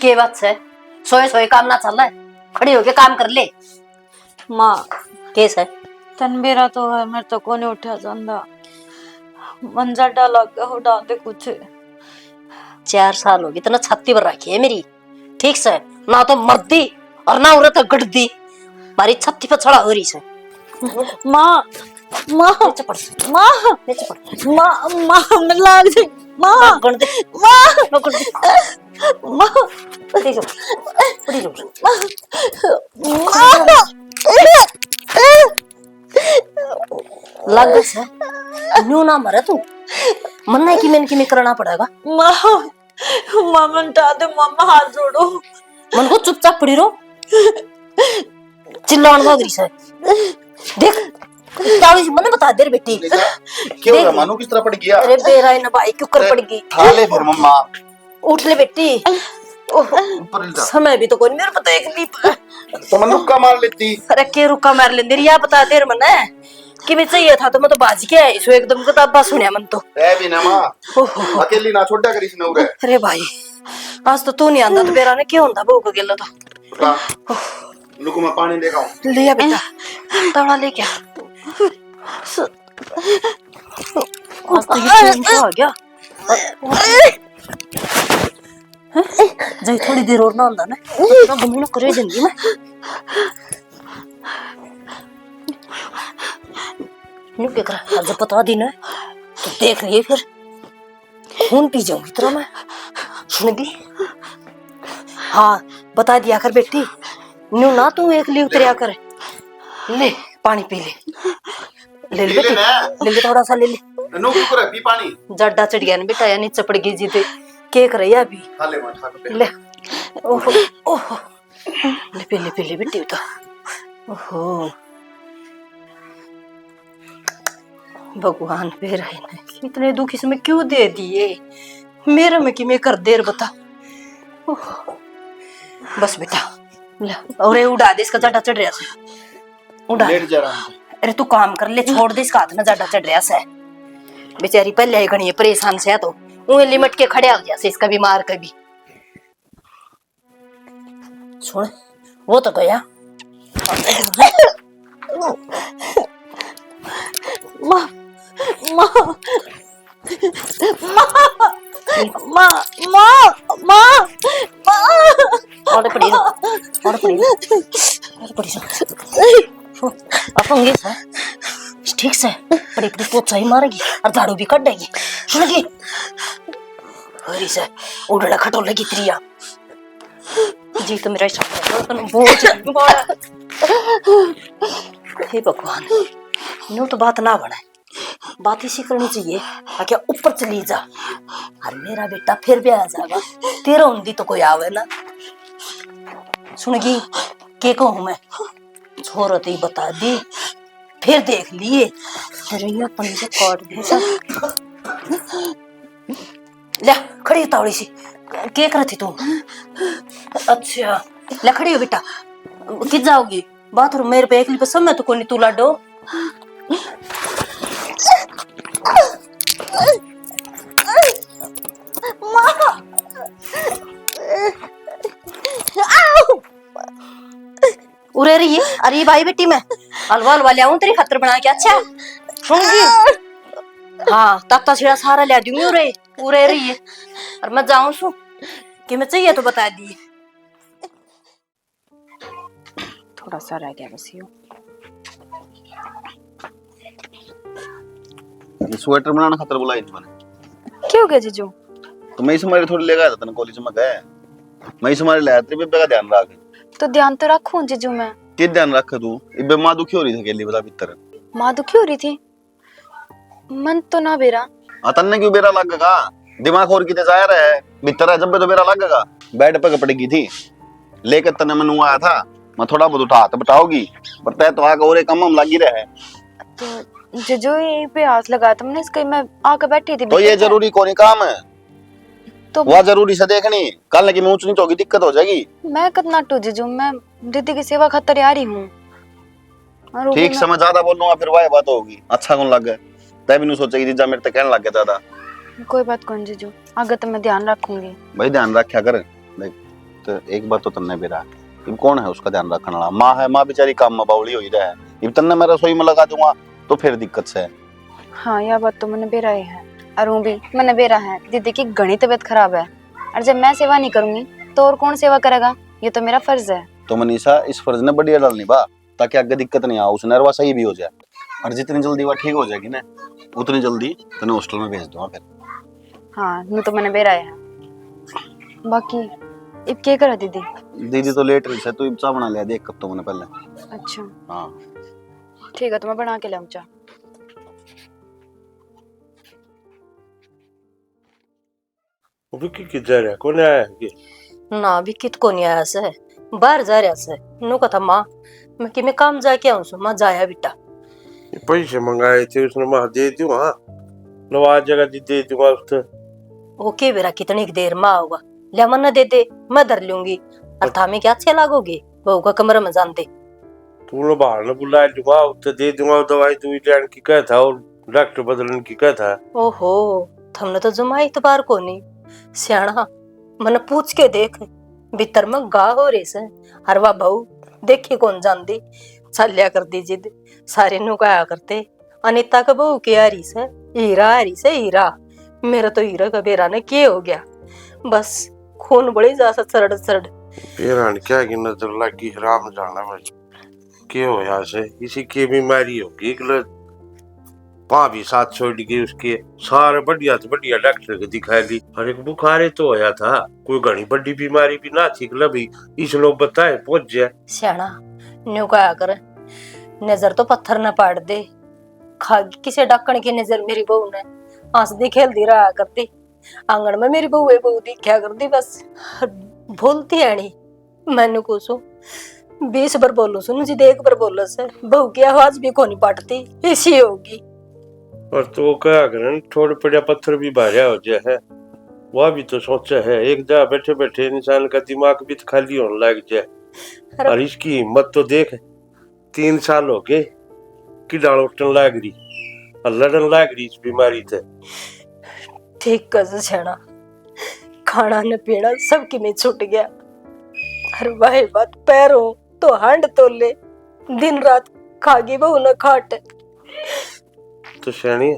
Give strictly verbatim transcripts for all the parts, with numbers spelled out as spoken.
के बात है? सोए सोए काम ना चल, खड़ी होके काम कर ले। माँ, के सै? तन बेरा तो है, मेरे तो कोनी उठा जांदा। मन जड्डा लग गया, उठा दे कुछ। चार साल हो गए, इतना छाती पर रखी है मेरी, ठीक सै? ना तो मरदी और ना उरे तक गड़दी, मारी छाती पर छड़ा हो रही सै। माँ, माँ, नीचे पड़। माँ, नीचे पड़। माँ, माँ, मैं लाग जाए। माँ, गण दे। माँ, गण दे। माँ। पड़ी रहो, पड़ी रहो। माँ। लग से न्यू ना मरे तू। मन्ने की मैंने की करना पड़ेगा। माँ, माँ, मन उठा दे, माँ, मैं हाथ जोड़ो। मन को चुपचाप पड़ी रहो। चिल्लान भाग रही सै। देख, ताली जी मन्ने बता दे रे बेटी। देखा? क्यों देख। मानू किस तरह पड़ गया? अरे बेरा है ना भाई, क्यों कर अरे, पड़ गई? उठा ले फिर मम्मा। उठ ले बेटी। ओह, ऊपर ले जा। समय भी तो कोई मेरे को देख ली। तो मन रुक्का मार लेती। अरे के रुक्का मार लेंदी रे, या बता दे रे मन्ने। कि मैं चाहिए था तो मैं तो भाज के आई सो एकदम किताबा सुनिया मन तो। ए भी ना माँ। ओहो। अकेली ना छोड़ा करी इसने उरे। अरे भाई, आज तो तू नहीं आंदा तो बेरा ने क्यों होंदा बहू को गेला तो। बेटा, रुको, मैं पानी लेके आऊं। लिया बेटा, तवड़ा लेके आ। आज तो ये फोन तो आ गया। हैं? जाई थोड़ी देर और ना आंदा ना, इतना घमंड करे जंदी मैं। न्यू के कर, आज पता दी ना, तो देख लिए फिर। खून पी जाऊंगी तेरा मैं। सुन गई? हाँ, बता दिया कर बेटी। न्यू ना तू एकली उतरिया कर। ले, पानी पी ले। ले ले पी ले बेटी, ना। ले ले, थोड़ा सा ले ले। नो क्यों करे, पी पानी। जड्डा चढ़ गया ना बेटा, या नीचे पड़ गई जी ते। के करे या अभी? खा ले, मैं खा के ले। ओहो, ओहो। ले पी ले, पी ले बेटी, तो। ओहो। भगवान, बेरा ने इतने दुख इसमें क्यों दे दिए? मेरे में कि मैं कर देर बता। ओह, बस बेटा, ले, और ये उड़ा दे, इसका जड्डा चढ़ रहा है। उड़ा। लेट जा रहा है। अरे तू काम कर ले, छोड़ दे, इसका हाथ में जड्डा चढ़ रहा है। बेचारी पहले ही घणी परेशान से है, तो ऊं लिमट के खड़े हो गया से इसका बीमार का भी। सुन, वो तो गया। माँ, माँ, माँ, माँ, माँ, माँ। अरे पड़ी, अरे पड़ी, अरे पड़ी। सुन, अपन ये सै, ठीक सै, पड़ी पड़ी पोछा ही मारेगी और झाड़ू भी काटेगी। सुन गई? अरे सै, उड़ड़ा खटोले की त्रिया। जी तो मेरा हिसाब है, तन्ने बोझ है, बड़ा। हे भगवान, न्यू तो बात ना बने, बात इसी करनी चाहिए, आके ऊपर चली जा, और मेरा बेटा फिर भी आ जाएगा। तेरा हुंदी तो कोई आवे ना। सुनगी, के कहूँ मैं, छोरो तो ही बता दी, फिर देख लिए, तेरे ये अपन से काट दे। ले, खड़ी तावड़ी सी। के करे थी तू? अच्छा, ले खड़ी हो बेटा। कित जाओगी? बाथरूम मेरे पे एकली पसंद है तो कोनी तू लाडो। माँ। आऊ। उरे रही है। अरे भाई बेटी मैं हलवा हलवा ले आऊं तेरी खातर बना के। अच्छा सुन जी। हाँ, ताता सीढ़ा सारा ले दूंगी उरे। उरे रही है। और मैं जाऊं सु कि मैं चाहिए तो बता दी। थोड़ा सा रह गया बस यो। ये स्वेटर बनाने खातर बुलाई थी मैंने। क्या हो गया जीजू? तो मैं इस मारे थोड़ी लेगा था तने कॉलेज में गए। मैं इस मारे ले आया, तेरे बेबे का ध्यान रख। तो ध्यान तो रखूं जीजू मैं। के ध्यान रखे तू? इबे माँ दुखी हो रही थी अकेली, बता भीतर। माँ दुखी हो रही थी? मन तो ना बेरा। आ, तन्ने क्यों बेरा लगेगा? दिमाग और किते जा रहा है, भीतर है, जब भी तो बेरा लगेगा। बेड पे पड़ गई थी, लेकर तन्ने मैं नुआ आया था, मैं थोड़ा बहुत उठा तो बताओगी, पर तै तो आके और एक काम में लगी रहे। तो जीजू यहीं पे हाथ लगा था मैंने, इसके मैं आके बैठी थी तो ये भीतर। जरूरी कौन काम है? तो वह जरूरी से देखनी, कल की मैं ऊंच नीच होगी, दिक्कत हो जाएगी। मैं कितना टू जीजू, मैं दीदी की सेवा खातर आ रही हूँ। और वो ठीक भी से मैं ज्यादा बोलूंगा, फिर वही बात होगी, अच्छा कौन लगे? तै भी न्यू सोचेगी, जीजा मेरे ते कहने लग गया ज्यादा। कोई बात कौन जीजू, आगे तो मैं ध्यान रखूंगी। भाई ध्यान रखा कर, देख, एक बात तो तन्ने बेरा है, इब कौन है उसका ध्यान रखने वाला? माँ है, माँ बेचारी काम में बावली हुई रहे। इब तन्ने मैं रसोई में लगा दूंगा तो फिर दिक्कत से। हाँ, यह बात तो मैंने बेरा ही है। और ऊँ भी मैंने बेरा है, दीदी की घणी तबीयत खराब है, और जब मैं सेवा नहीं करूंगी तो और कौन सेवा करेगा? ये तो मेरा फर्ज है। तो मनीषा, इस फर्ज ने बढ़िया ढाल निभा, ताकि आगे दिक्कत नहीं आ, उसने, और वह सही भी हो जाए। और जितनी जल्दी वह ठीक हो जाएगी ना, उतनी जल्दी तने हॉस्टल में भेज दूंगा फिर। हाँ, न्यू तो मैंने बेरा है। बाकी इब के करा दीदी? दीदी तो लेट रही से, तू इब चाह बना ले, दे एक कप तो मैंने पहले। अच्छा। हाँ। ठीक है, तो मैं बना के ले आऊँ चाह। विक्की कित जा रहा, कौन आया है के? ना, विक्की तो कोनी आया से, बाहर जा रहा से। न्यू कथा, माँ, मैं कि मैं काम जाके आऊँ सु। माँ, जाया बेटा। ये पैसे मंगाए थे उसने, माँ दे दूँ, हाँ, नवा जगह दी दे दूंगा उससे। वो के बेरा कितनी देर में आओगा? ले, मन्ने दे दे, मैं धर लूंगी। और थामे क्या अच्छे लागोगे बहू का कमरे में जाते? तू लो बाहर ने बुला लूंगा, उससे दे दूंगा, दवाई दुई लेने की कहा था और डॉक्टर बदलन की कहा था। ओहो, थमने तो जमा इतबार कोनी। सियाणा, मने पूछ के देख, भीतर में गा हो रही से। हरवा बहू, देखी कौन जानती, चाल्या कर दी जिद। सारे नु कहा करते, अनिता के बहू के आ रही से, हीरा आ रही से, हीरा। मेरा तो हीरा का बेरा ने के हो गया, बस खून बड़ी जा सा चरड़ चरड़। बेरा ने क्या की नजर लग गई, राम जाना भाई। के होया से? इसी की बीमारी होगी, इकले भाभी साथ छोड़ गई उसके। सारे बढ़िया से बढ़िया डॉक्टर के दिखा ली। अरे, एक बुखारे तो होया था, कोई घणी बड़ी बीमारी भी ना थी, इकले भी इस नौबत आए पहुंच जाए। सियाणा, न्यू कहा कर, नजर तो पत्थर न पाड़ दे। खागी किसे डाकण की नजर मेरी बहू ने, हंसदी खेलदी रहा करती। आंगन में मेरी बहू है, बहू दिख्या करती बस, बोलती है नहीं। मैंने को सो बीस बार बोलू सुन जी, एक बार बोलो से, बहू की आवाज भी कोनी पाटती, इसी होगी। और तो क्या करें, ठोड़ पड़ा पत्थर भी भार्या हो जाए है, वह भी तो सोचा है। एक जगह बैठे बैठे इंसान का दिमाग भी तो खाली होने लग जाए। अरे और इसकी हिम्मत तो देख, तीन साल हो गए, किडा लोटन लाग रही और लड़न लाग रही इस बीमारी ते। ठीक कह सियाणा, खाना न पीना सब किमे छूट गया। हर वाहे बात पैरों तो हांड तोले, दिन रात खागी बहू न खाट। तो सियाणी,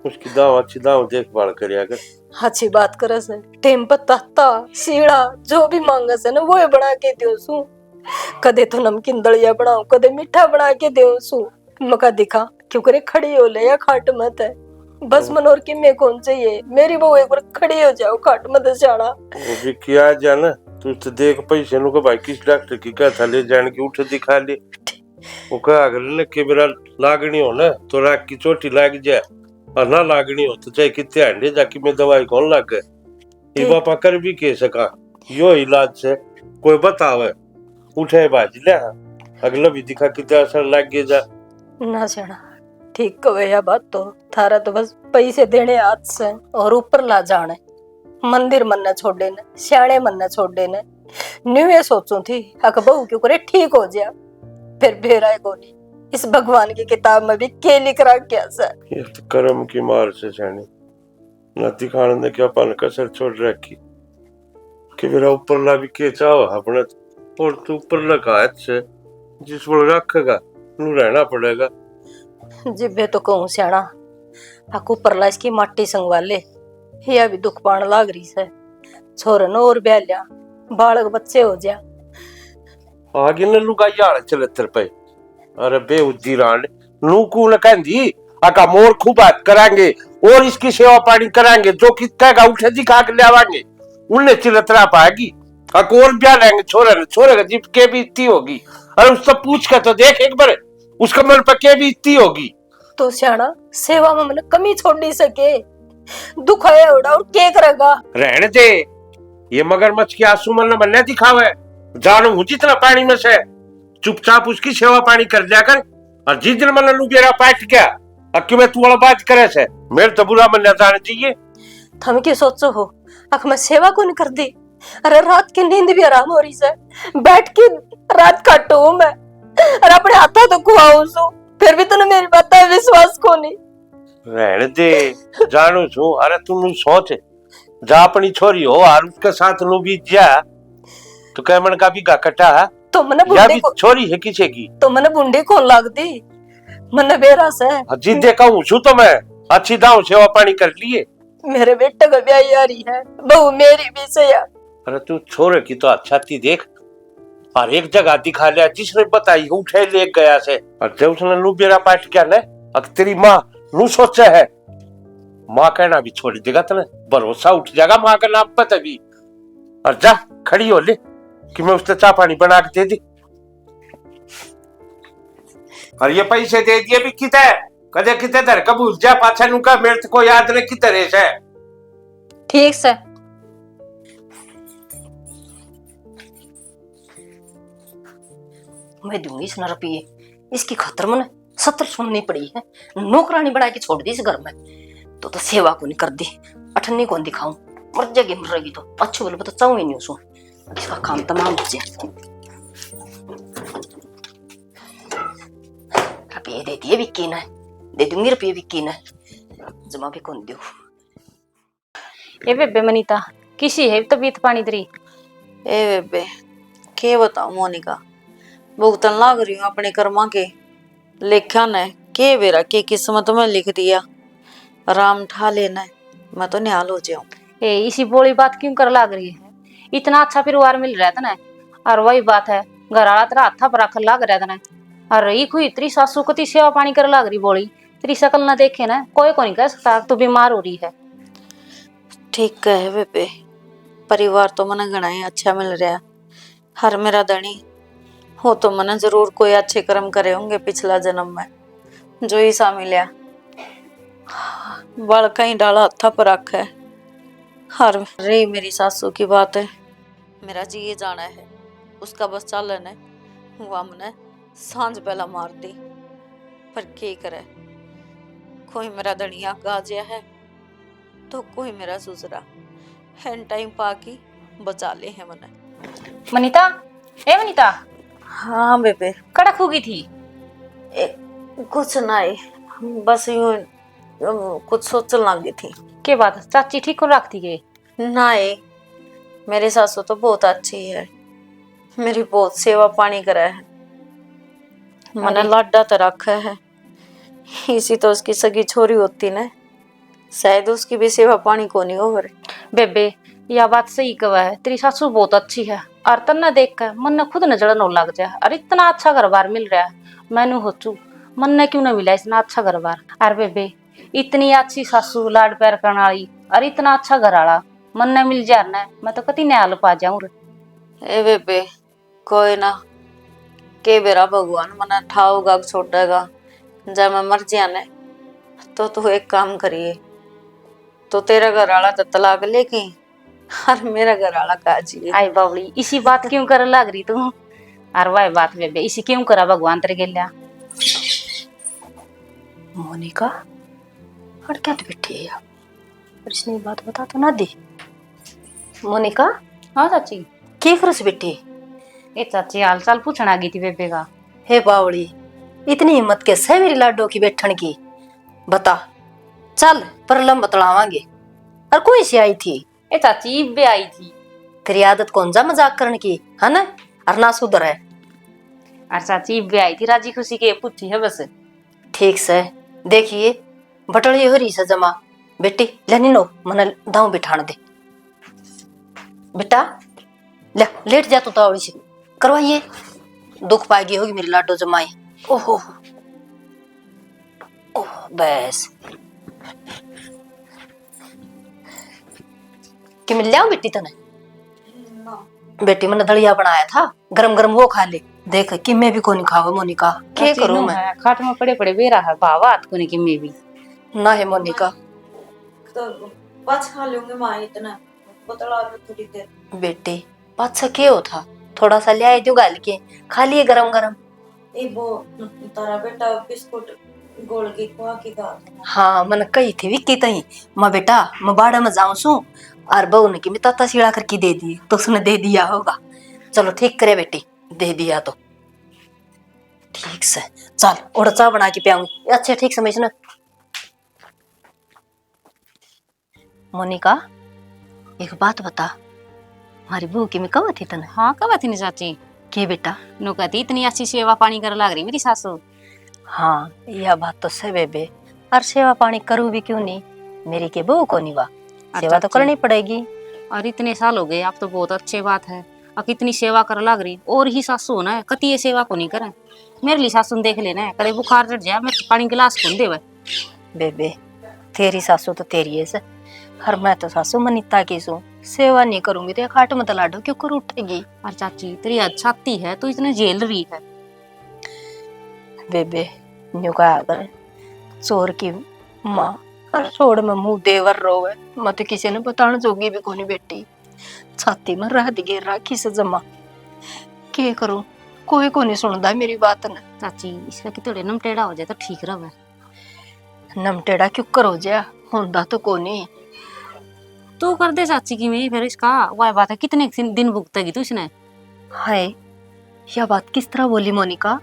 उसकी दाव अच्छी दाव देखभाल करया कर। अच्छी बात करे से, टेम पर ताता सीड़ा जो भी मांगे से ना, वो ही बना के दो सू। कदे तो नमकीन दलिया बनाऊं, कदे मीठा बना के देऊं सू। मका दिखा, क्यों करे खड़ी हो ले या खाट मत है। बस हम्म। मन और किमे कौन चाहिए, मेरी बहू एक बार खड़ी हो जाओ खाट मत जाना। वो भी किया जा ना, तू तो देख पैसे नु को भाई किस डॉक्टर की कहा था ले जाने की, उठ दिखा ले। वो कहा अगर ने के मेरा लागनी हो ना तो राख की चोटी लाग जाए, और ना लागनी हो तो चाहे कितने हंडे जाके मैं दवाई कौन लागे। ये ठीक। बापा कर भी के सका, यो इलाज से कोई बतावे, उठे भाज ले, अगला भी दिखा कितना असर लाग गया जा। ना जाना, ठीक कहे या बात तो, थारा तो बस पैसे देने हाथ से और ऊपर ला जाने। मंदिर मन्ने छोड़े ने, सियाणे मन्ने छोड़े ने। न्यू ये सोचूं थी, अक बहू क्यों करे ठीक हो जा, फिर बेरा है कोनी। इस भगवान की किताब में भी के लिख रख गया से। ये तो कर्म की मार से सियाणी। ना दिखाने ने क्या अपन कसर छोड़ रखी। कि मेरा ऊपरला भी के चाह अपने, और तू ऊपरला का हाथ से जिस बल रखेगा, नू रहना पड़ेगा। जिब्बे तो कहूँ सियाणा, अक ऊपरला इसकी माटी संगवा ले, या भी दुख पाण लाग रही से। छोरे ने और ब्याह लिया, बालक बच्चे हो जा। आगे न लुगाई आले चले तेरे पे। अरे बेहुदी रांड, नू कून कहंदी, अका मोर खूब बात करांगे और इसकी सेवा पानी करांगे, जो कि कहेगा उठे दिखा के ले आवांगे, उन्हें चिलतरा पाएगी। अक और ब्याह लेंगे छोरे ने, छोरे का जीप के भी इतनी होगी। अरे उससे पूछ के तो देख एक बार, उसका मन पर के भी इतनी होगी। तो सियाणा, सेवा में मने कमी छोड़ नहीं सके, दुखाया होड़ा और के करेगा? रहने दे, ये मगरमच्छ के आंसू मन मन्ने दिखावे, जानू हूँ जितना पानी में से, चुपचाप उसकी सेवा पानी कर लिया कर। और जिस दिन मन्ने लुबेरा पाट गया, और कि मैं तू वाला बात करे से, मेरे तो बुरा मन जाने चाहिए। थम के सोचो हो, अख मैं सेवा कौन कर दी? अरे रात की नींद भी हराम हो रही से, बैठ के रात काटू हूँ मैं, और अपने हाथा तो खुआऊ सू, फिर भी तूने मेरी बात पे विश्वास कोनी। रहने दे, जानू छू। अरे तू नू सोच, जा अपनी छोरी हो और उसके साथ नू भी जा, तो कह मन का भी गा कटा है। तो मने या बुंडे भी को, छोरी है किसे की? तो मने बुंडे कौन लागती? मने बेरा से। हाँ, जिद्दे कहूँ छू तो मैं, अच्छी दाऊ सेवा पानी कर लिए। मेरे बेटे का ब्याह आ रही है, बहू मेरी भी सही है। अरे तू छोरे की तो छाती देख, हर एक जगह दिखा लिया, जिसने बताई उठे ले गया से। और जब उसने लुबेरा पाट किया ना, अब तेरी माँ नू सोचे है, माँ कहना भी छोड़ देगा तने, भरोसा उठ जाएगा माँ का नाम पे तभी। और जा, खड़ी हो ले कि मैं उसने चाय पानी बना के दे दी। और ये पैसे दे दिए भी किते, कदे किते धर के भूल जा, पाछा नु का मेरे को याद नहीं किधर है से। ठीक से। मैं दूंगी इसने रुपये, इसकी खातर मने सत्तर सुननी पड़ी है। नौकरानी बना के छोड़ दी इस घर में, तो, तो सेवा को नहीं कर दी, अठन्नी कौन दिखाऊं, मर जाएगी, मर रहेगी तो अच्छी बोल तो चाहूंगी नहीं उसको। इसका काम तमाम हो जाए। रुपये दे दिए विक्की ने, दे दूंगी रुपये विक्की ने, जमा भी कौन दू। ए बेबे मनीता, किसी है तबीयत पानी तेरी? ए बेबे, के बताऊं मोनिका, भुगतन लाग रही हूँ अपने कर्मा के। लेख्या ने के बेरा के किस्मत में लिख दिया, राम ठा लेना, मैं तो निहाल हो जाऊं। ए, इसी बोली बात क्यों कर लाग रही है? इतना अच्छा परिवार मिल रहा था ना, और वही बात है, घर आला तेरा हाथा पर आखर लाग रहा था ना, और रही कोई तेरी सासू कती सेवा पानी कर लाग रही बोली, तेरी शकल ना देखे ना, कोई को नहीं कह सकता तू बीमार हो रही है। ठीक कहे बेबे, परिवार तो मने घणा ही अच्छा मिल रहा। हर मेरा धनी हो तो मने जरूर कोई अच्छे कर्म करे होंगे पिछला जन्म में, जो ईसा मिलया। बालका ही डाला हाथा पर रखे। हर रही मेरी सासू की बात है। मेरा जी ये जाना है, उसका बस चालन है, वो हमने सांझ पहला मार दी। पर के करे, कोई मेरा धनिया गाजिया है तो कोई मेरा सुसरा। हैन टाइम पाकी बचा ले है मने। मनीता, ए मनीता। हाँ बेबे। कड़क हो गई थी। ए, कुछ नहीं, बस यूं, यूं कुछ सोचने लग गई थी। के बात, चाची ठीक को रखती के? नहीं, मेरी सासू तो बहुत अच्छी है, मेरी बहुत सेवा पानी करे है, मने अरे। लाडा तो रखे है। इसी तो उसकी सगी छोरी होती ने, शायद उसकी भी सेवा पानी कोनी हो रे। बेबे, या बात सही कहे है, तेरी सासू बहुत अच्छी है। और तन्ने देख के मन ने खुद ने जलन हो लग जाए। और इतना अच्छा घर बार मिल रहा है, मैनू होचू मन ने क्यों ना मिला इतना अच्छा घर बार। और बेबे, इतनी अच्छी सासू, लाड प्यार करने वाली, और इतना अच्छा घर आला मन ने मिल जाए ना, मैं तो कती न्याल पा जाऊं रे। ए बेबे, कोई ना, के बेरा भगवान मने ठाओगा के छोड़ेगा। जब मैं मर जिया ने, तो तू एक काम करिए, तो तेरा घर आला तो तलाक लेके, और मेरा घर आला काजी। आई बावली, इसी बात क्यों कर लाग रही तू? और वाह बात बेबे, इसी क्यों करा भगवान तेरे गेल्या? मोनिका, और क्या तो बैठी है यार? और इसने बात बता तो ना दी। मोनिका। हाँ चाची। के करस बेटी? ए चाची, हाल चाल पूछण आ गई थी बेबे का। हे बावली, इतनी हिम्मत कैसे मेरी लाडो की बैठण की? बता, चल परलम बतलावांगे। और कोई सी आई थी? ए चाची, इब्बे आई थी। तेरी आदत कौन जा मजाक करण की, है ना? और ना सुधर है। और चाची, इब्बे आई थी, राजी खुशी के पूछी है बस। ठीक से, देखिए, बटली हो रही से जमा। बेटी, ले नीनो, मने दाऊं बिठाण दे। बेटा, ले, लेट जा तू तावड़ी से। करवाइए, दुख पाएगी होगी मेरी लाडो जमाई। ओहो, ओह, बस। कि मिल जाऊं बेटी तने? ना। बेटी, मैंने दलिया बनाया था, गरम गरम वो खा ले। देख, किमे भी कोनी खावे मोनिका, के करूं मैं? है, खाट में पड़े पड़े बेरा है, भाव हाथ कोनी किमे भी। ना है मोनिका। तो पाछ खा लूंगी माँ, इतना बतला लो थोड़ी देर। बेटी, पाछा के हो था, थोड़ा सा ले आई दूं घाल के, खा लिए गरम गरम। ए वो तारा बेटा बिस्कुट घोल के खुआ के गा। हाँ, मन कही थी विक्की तई, माँ बेटा, मैं बाड़ा में जाऊं सू, और बहू ने की मैं ताता सीला करके दे दिए, तो उसने दे दिया होगा। चलो ठीक करे बेटी, दे दिया तो ठीक से। चल, और चाय बना के पियाऊंगी। अच्छा, ठीक से, मैं इसने मोनिका, एक बात बता, म्हारी बहू की मैं कहा थी तने? हाँ, कहा थी नी चाची। के बेटा? नु कहती, "इतनी अच्छी सेवा पानी कर लाग रही मेरी सासू।" हाँ, यह बात तो सही बेबे। और सेवा पानी करूँ भी क्यों नहीं? मेरी के बहू को नहीं वा? अच्छा, सेवा तो अच्छा। करनी पड़ेगी। और इतने साल हो गए, आप तो बहुत अच्छे बात है। अब इतनी सेवा कर लाग रही, और ही सासू हो ना, कति ये सेवा को नहीं करे। मेरे लिए सासू ने देख लेना, कदे बुखार चढ़ जाए, मैं पानी गिलास कौन देवे। बेबे, तेरी सासू तो तेरी है से, और मैं तो सासू मनीता की सूं। सेवा नहीं करूंगी तो ये खाट में तो लाडो क्यों कर उठेगी? और चाची, तेरी हद छाती है, तू इतने झेल रही है। बेबे, न्यू कहा कर, चोर की माँ, और छोड़ में मुंह देवर रोवे, मैं तो किसी ने बताने जोगी भी कोनी बेटी। छाती में राहत घेर राखी से जमा। के करूं, कोई कोनी सुनदा मेरी बात ने। चाची, इसका कि थोड़े नमटेड़ा हो जाए तो ठीक रहे। नमटेड़ा क्यों कर हो जाए, होंदा तो कोनी। तू कर दे चाची की मैं फिर इसका, वह बात है, कितने दिन दिन भुगतेगी तू इसने? हाय, यह बात किस तरह बोली मोनिका?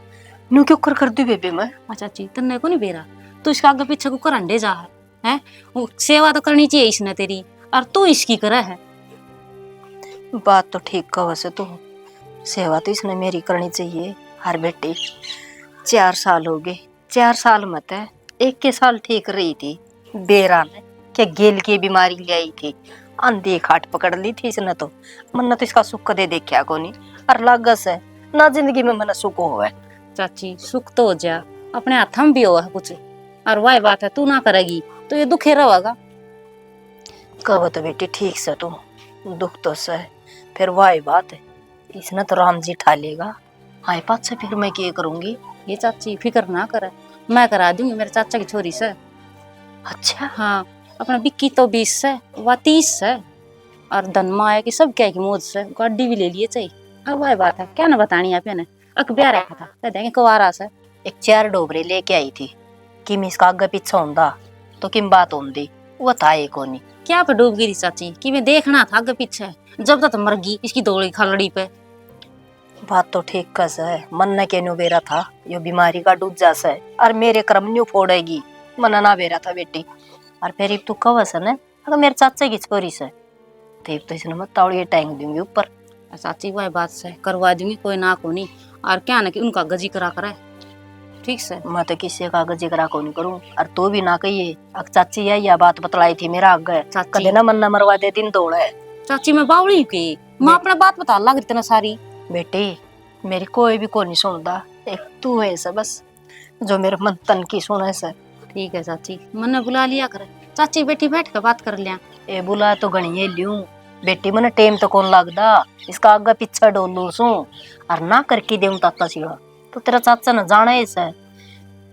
न्यू क्यों कर कर दी बेबे मैं? अच्छा चाची, तन्ने को नहीं बेरा, तू इसका आगे पीछे को करंडे जा है, हैं? वो सेवा तो करनी चाहिए इसने तेरी, और तू इसकी करे है। बात तो ठीक कहो से तू, सेवा तो इसने मेरी करनी चाहिए। हर बेटी, चार साल हो गए, चार साल में तै एक के साल ठीक रही थी, बेरा ने के गेल की बीमारी ले आई थी, आंधी खाट पकड़ ली थी इसने तो। मन्ने तो इसका सुख कदे देखा कोनी, और लागे से ना जिंदगी में मन्ने सुख होवे। चाची, सुख तो हो जा, अपने हाथ में भी हो कुछ, और वही बात है, तू ना करेगी तो ये दुखे रहेगा। कहो तो बेटी ठीक से तू, दुख तो से, फिर वही बात है, इसने तो राम जी ठा लेगा। हाय पाछे फिर मैं के करूंगी? ये चाची फिक्र ना कर, मैं करा दूंगी, मेरे चाचा की छोरी से। अच्छा? हाँ, अपना बिक्की तो बीस से, वा तीस से, और धन माया की सब क्या की मौज से, गाड़ी भी ले लिए चाहिए। अब वही बात है, क्या ना बतानी आप ने, अक ब्याह रखा था, कह देंगे कुवारा से। एक चार डोबरे लेके आई थी, किम इसका आगे पीछे होंदा तो किम बात होंदी, वो था ही कोनी। क्या पे डूब गई थी चाची, कि मैं देखना था आगे पीछे, जब तक मर गई इसकी दोगली खालड़ी पे। बात तो ठीक कह सै, मन्ने के न्यू बेरा था, यो बीमारी का दूजा सै, और मेरे कर्म न्यू फोड़ेगी, मन्ने ना बेरा था बेटी। और फिर इब तू कह सै ना, अगर मेरे चाचा की छोरी सै, तो इब तो इसने मैं तावड़ी टांग दूंगी ऊपर। चाची, वही बात सै, करवा दूंगी, कोई ना कोनी। और क्या ना कि उनका गजी करा करे, ठीक सै। मैं तो किसी का गजी करा कोनी करूं, और तू भी ना कहिए, अक चाची या, या बात बतलाई थी मेरा आगे, चाची। कदे ना मन्ने मरवा दे दिन दौड़े। चाची, मैं बावली के मैं अपना बात बता लग रही तना सारी। बेटी, मेरी कोई भी कोनी सुनदा, एक तू है से बस, जो मेरे मन तन की सुने से। ठीक है चाची, मन्ने बुला लिया कर। चाची, बेटी बैठ के बात कर लिया। ए, बुला तो घणी है ल्यूं, बेटी मन्ने टेम तो कौन लगदा, इसका आगे पीछे डोलू सूं, और ना करके देऊं ताता सीड़ा। तो तेरा चाचा ने जाना है से,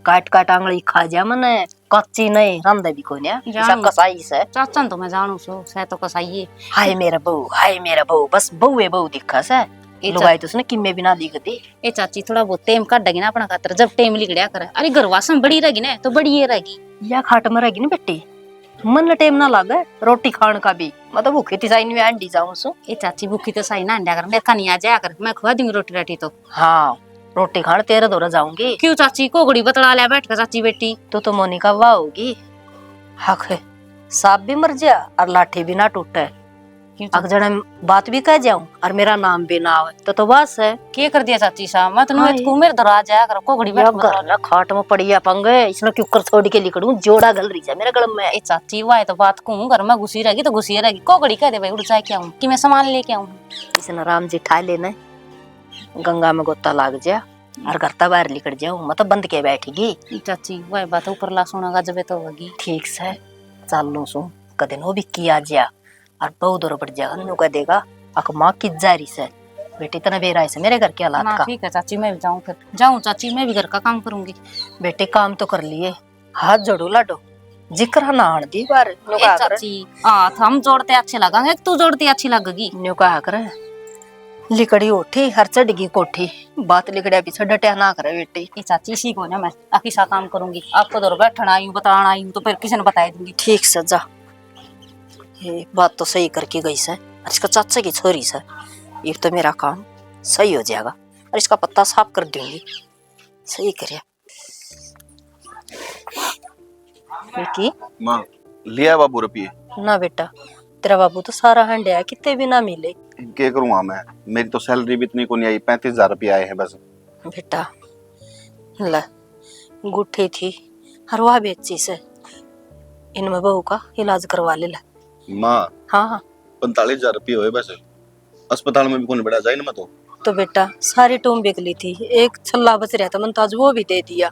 काट काट आंगली खा जा मन्ने। कच्ची नहीं, रांधे भी कोन्या। इसा जानू। कसाई से। चाचा ने तो मैं जानू सो, सै तो कसाई है। हाय मेरा बहू, हाय मेरा बहू, बस बहू है, बहू दिखा से। ए लुगाई चा- तो उसने किम्मे भी ना दिखती। ए चाची, थोड़ा बहुत टेम काटेगी ना अपना खातर, जब टेम लिकड़या करे। अरे घर वासम बड़ी रहेगी ना, तो बड़ी ये रहेगी। या खाट में रहेगी ना बेटी, मन टेम ना लागे रोटी खान का भी। मैं तो भूखी तिसाई में अंडी जाऊं सो। ए चाची, भूखी तो सही ना अंड्या कर, मेरे का नहीं आ जाया कर, मैं खुआ दूंगी रोटी राटी तो। हाँ, रोटी खान तेरे धोरे जाऊंगी। क्यों चाची, कोगड़ी बतला ले बैठ कर चाची बेटी। तू तो मोनिका वाह होगी। हक, सांप भी मर जा और लाठी भी ना टूटे। क्यों अक चाची? जने बात भी कह जाऊं और मेरा नाम भी ना आवे, तो, तो बस है। के कर दिया चाची साहब? मैं तो हाँ, नुए तकू मेरे धोरे आ जाया कर, कोगड़ी बैठ या कर। घर ना खाट में पड़ी या पंगे, इसने क्यों कर छोड़ के लिकड़ूं, जोड़ा गल रही जा मेरे गल में। ए चाची, वाह तो बात कहूं, घर में घुसी रहेगी तो घुसी रहेगी। कोगड़ी कह दे भाई, उड़ जाए क्या हूं कि मैं सामान लेके आऊं। इसने राम जी ठा लेने, गंगा में गोता लाग जा। और घर तै बाहर लिकड़ जाऊं, मैं तो बंद के बैठेगी। चाची, वह बात ऊपरला सुनेगा जबे तो होगी। ठीक से, चालू सू, कदे नो भी किया जा, और बहू दौर बढ़ जाएगा, न्यू कह देगा, "अक माँ की जा रही से, बेटी तने बेरा से मेरे घर के हालात ना, का।" ठीक है चाची, मैं भी जाऊं फिर। जाऊं चाची, मैं भी घर का काम करूंगी। बेटी, काम तो कर लिए, हाथ जोड़ू लाडो, जिक्र ना आण दी बार, न्यू ए कहा कर। चाची, हाथ हम जोड़ते अच्छे लगेंगे कि तू जोड़ती अच्छी लगेगी? न्यू कहा कर, लिकड़ी उठी हर चढ़गी कोठी, बात लिकड़िया पीछे डटिया ना करे बेटी। ए चाची, इसी को ना मैं अकिसा काम करूंगी, आपको दौर बैठण आई हूँ, बताण आई हूँ, तो फिर किसी ने बताई दूंगी। ठीक से जा, ये बात तो सही करके गई से, और इसका चाचा की छोरी से, ये तो मेरा काम सही हो जाएगा, और इसका पत्ता साफ कर दूंगी। सही करया। विकी? माँ, लिया बाबू रुपये? ना बेटा, तेरा बाबू तो सारा हांडया, कितने भी ना मिले। के करूँगा मैं, मेरी तो सैलरी भी इतनी को नहीं आई, पैंतीस हजार रुपये आए हैं बस। बेटा, ले, गुट्ठी थी, हरवा बेची से, इनमें बहू का इलाज करवा ले, ले। माँ, हाँ, हाँ। पैंतालीस हजार रुपये हुए बस, अस्पताल में भी कौन बड़ा जाए ना मैं तो। तो बेटा, सारी टूम बिक ली थी, एक छल्ला बच रहा था, मन तो आज वो भी दे दिया,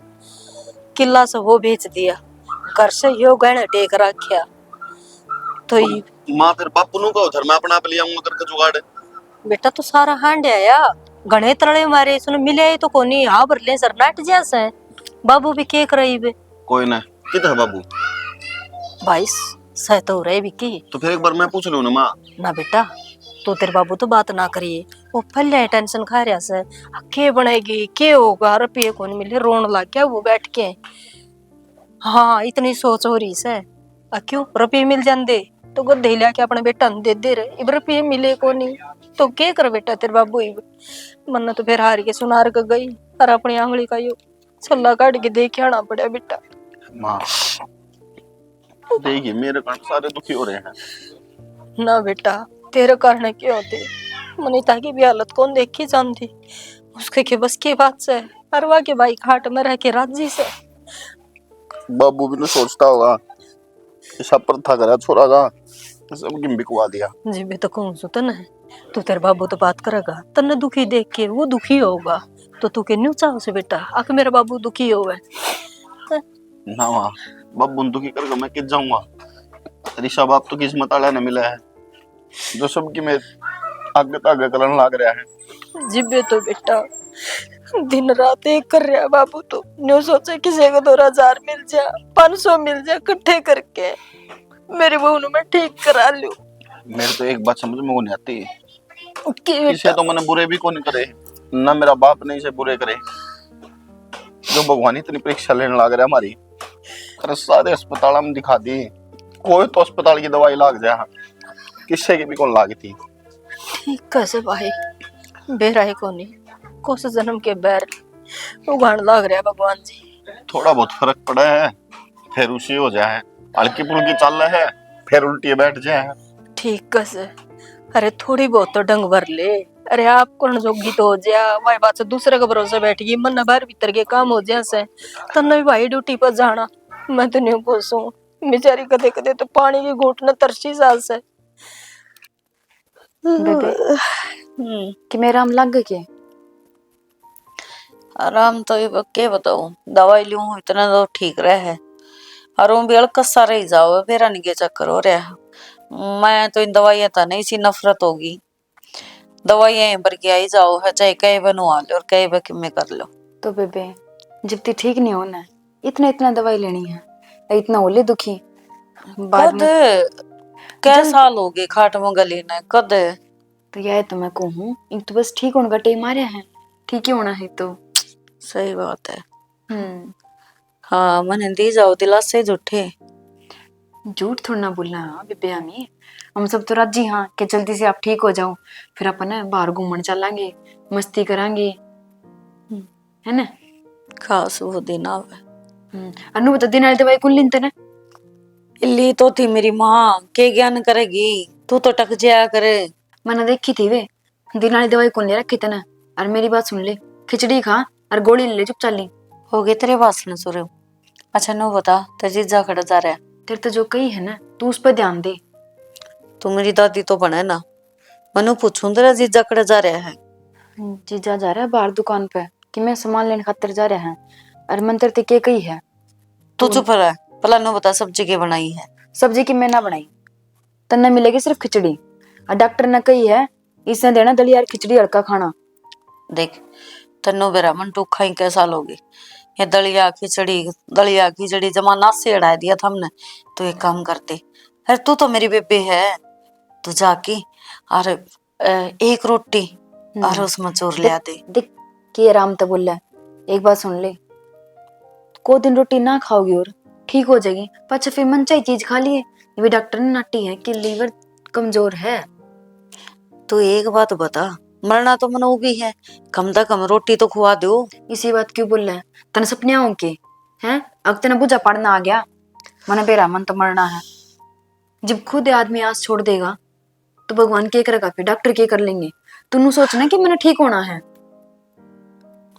किला से वो बेच दिया, घर से यो गहने टेक रखा। तो ये माँ, फिर बापू नु कहो, धर मैं अपना आप ले आऊंगा करके जुगाड़। बेटा, तू सारा हांड आया, घणे तले मारे, इसने मिले ही तो कोनी, हाँ भर ले सर, नट जैसे बाबू भी के कराई बे। कोई ना, किधर है बाबू? भाई, सह तो रहे भी की। तो फिर एक बार मैं पूछ लूँ ना माँ। ना बेटा, तू, तेरे बाबू तो बात ना करिए, वो पहले टेंशन खा रहा से, के बनेगी, के होगा, रुपये कौन मिले, रोन लग गया वो बैठ के। हाँ, इतनी सोच हो रही से। आ क्यों, रुपये मिल जाते तो गद्दे ही लिया के अपने बेटा ने दे दे रहे। इब रुपये मिले कोनी तो के कर बेटा तेरे बाबू इब। मन्ने तो फिर हार के सुनार के गई और अपनी आंगली का यो छल्ला काट के दे के आना पड़ा बेटा। माँ, देखिए, मेरे कारण सारे दुखी हो रहे हैं। ना बेटा, तेरे कारण के होते, मनीता की भी हालत कौन देखी जाती। उसके के बस की बात से, अरवा के भाई खाट में रह के राजी से। बाबू भी नहीं सोचता होगा, सब पर था करा छोरा का, सब की बिकवा दिया। जी, मैं तो कहूँ सु तने, तू, तेरे बाबू तो बात करेगा, तन्ने दुखी देख के वो दुखी होगा, तो तू के न्यू चाहो से बेटा, आके मेरा बाबू दुखी होवे। ना माँ, बाबू ने दुखी करके मैं कित जाऊंगा? ऋषा बाप तो किस्मत वाला ने मिला है, जो सबकी मैं आगे तो आगे करन लाग रहा है। जिब्बे तो बेटा दिन रात एक कर रहा बाबू, तो न्यू सोचे किसी को दो हजार मिल जा, पाँच सौ मिल जा, इकट्ठे करके मेरी बहू ने मैं ठीक करा लूं। मेरे तो एक बात समझ में को नहीं आती, के बेटा? इसे तो मैंने बुरे भी को नहीं करे, ना मेरा बाप ने इसे बुरे करे। जो भगवान इतनी परीक्षा लेने लाग रहा हमारी, अरे सारे अस्पताल में दिखा दी, कोई तो अस्पताल की दवाई लाग जा, किसे की भी कौन लागती। ठीक है से भाई, बेरा ही कोनी, कुछ जन्म के बैर उगाण लाग रहा भगवान जी। थोड़ा बहुत फर्क पड़ा है, फिर उसी हो जाए, हल्की फुल्की चाल है, फिर उल्टी बैठ जाए। ठीक है से, अरे थोड़ी बहुत तो डंग भर ले। अरे आप कौन जोगी तो हो जा, भाई बात से दूसरे के भरोसे बैठ गई, मन बाहर भीतर के काम हो जा से, तन्ने भी भाई ड्यूटी पर जाना। मैं तो नहीं खुश हूँ बेचारी, कदे कदे तो पानी की घूट न तरसी जा से। बेबे, हम्म। कि मेरा आराम लग गए के? आराम तो ये के बताऊं, दवाई लूं इतना तो ठीक रहे है, और वो भी अलकस सा रह जाओ, बेरा नहीं के चक्कर हो रहा है। मैं तो इन दवाइयां तो नहीं सी नफरत होगी, दवाइयां ही भर के आई जाओ है, चाहे कहे बनवा लो और कहे बे किमे कर लो। तो बेबे, जब ती ठीक नहीं हो ना, इतना इतना दवाई लेनी है, इतना होले दुखी। बाद कद? में कै जल्द साल हो गए खाट में गली ने, कद? तो यह तो मैं कहूँ, एक तो बस ठीक होने का टाइम आ रहा है, ठीक ही होना है तो। सही बात है। हम्म। हाँ, मने दी जाओ दिलासे झूठे। झूठ थोड़ा ना बोलना, हाँ, बेबे आमी। हम सब तो राजी हाँ कि जल्दी से आप ठीक हो जाओ, फिर अपन ना बाहर घूमण चलांगे, मस्ती करांगे। हम्म। है ना? खास वो दिन आवे। हम्म। अनु बता, दिन वाली दवाई कौन ली तने? इल्ली तो थी मेरी माँ, के ज्ञान करेगी? तू तो टक जाया करे। मैंने देखी थी वे, दिन वाली दवाई कौन ले रखी तने? और मेरी बात सुन ले, खिचड़ी खा और गोली ले ले चुप चाली। हो गए तेरे भाषण शुरू। अच्छा, नो बता, तेरे जीजा कड़े जा रहा है? तेरे तो जो कही है ना, तू उस पर ध्यान दे। तू मेरी दादी तो बने ना, मनु पूछूं तेरा जीजा कड़े जा रहा है? जीजा जा रहा है बाहर दुकान पे, कि मैं सामान लेने खातर जा रहा है। और मन तेरे ते के कही है? तू तू चुप रह, पहला नो बता सब्जी के बनाई है? सब्जी की मैं ना बनाई, तन्ने मिलेगी सिर्फ खिचड़ी। और डॉक्टर ने कही है, इसने देना दलिया और खिचड़ी हल्का खाना। देख, तन्नू बेरा मन टूखा ही कै साल हो गए, ये दलिया खिचड़ी, दलिया खिचड़ी जमा नासे अड़ा दिया था हमने। तो एक काम करते, अरे तू तो मेरी बेबे है, तू जाके और, अ, एक रोटी हम्म। और उसमें चूर देख, ले आते। देख, के आराम तो बोला, एक बात सुन ले, को दिन रोटी ना खाओगी और ठीक हो जाएगी, पाछे फिर मन चाही चीज खा लिए। ये भी डॉक्टर ने नाटी है कि लीवर कमजोर है। तू एक बात बता, मरना तो मनो भी है, कम से कम रोटी तो खुआ दो। इसी बात क्यों बोल रहा है? तने सपने आऊं के? हैं? अब तने बुझा पड़ना आ गया, मने बेरा मन तो मरना है। जब खुद आदमी आस छोड़ देगा, तो भगवान के करेगा, फिर डॉक्टर के कर लेंगे? तू नू सोच ना कि मैंने ठीक होना है।